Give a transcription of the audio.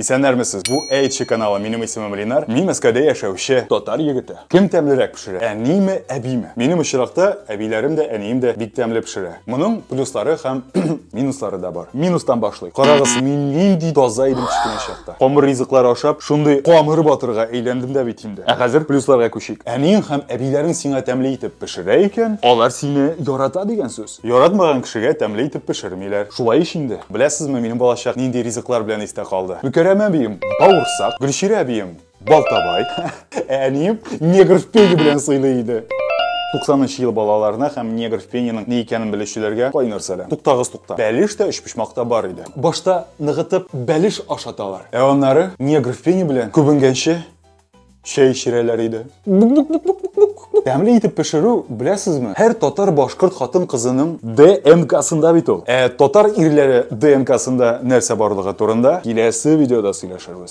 Исәннәрмесез, бу Әйтче каналы, минем исемем Ленар, мин Мәскәүдә яшәүче татар егете. Кем тәмлерәк пешерә, әниме, әбиме? Минем очракта әбиләрем дә, әнием дә бик тәмле пешерә. Моның плюслары һәм минуслары да бар. Минустан башлыйк. Карагыз, мин нинди таза идем кечкенә чакта. Камыр ризыклары ашап, шундый камыр батырга әйләндем дә бит инде. Ә хәзер плюсларга күчик. Әниең һәм әбиләрең сиңа тәмле итеп пешерә икән, алар сине ярата дигән сүз. Яратмаган кешегә тәмле итеп пешермиләр. Шулай ич инде. Беләсезме, минем балачак нинди ризыклар белән истә калды? Мөкәррәмә әбием бавырсак, Гөлчирә әбием балтабай, ә әнием негр в пене белән сыйлый иде. 90 нчы ел балаларына һәм негр в пененың ни икәнен белүчеләргә кайнар сәлам. Туктагыз, тукта. Бәлеш тә өчпочмакта бар иде. Башта ныгытып бәлеш ашаталар. Ә аннары негр в пене белән күбенгәнче чәй эчерәләр иде. Тәмле итеп пешерү, беләсезме, һәр татар-башкорт хатын-кызының ДНКсында бит ул. Ә татар ирләре ДНКсында нәрсә барлыгы турында киләсе видеода сөйләшербез.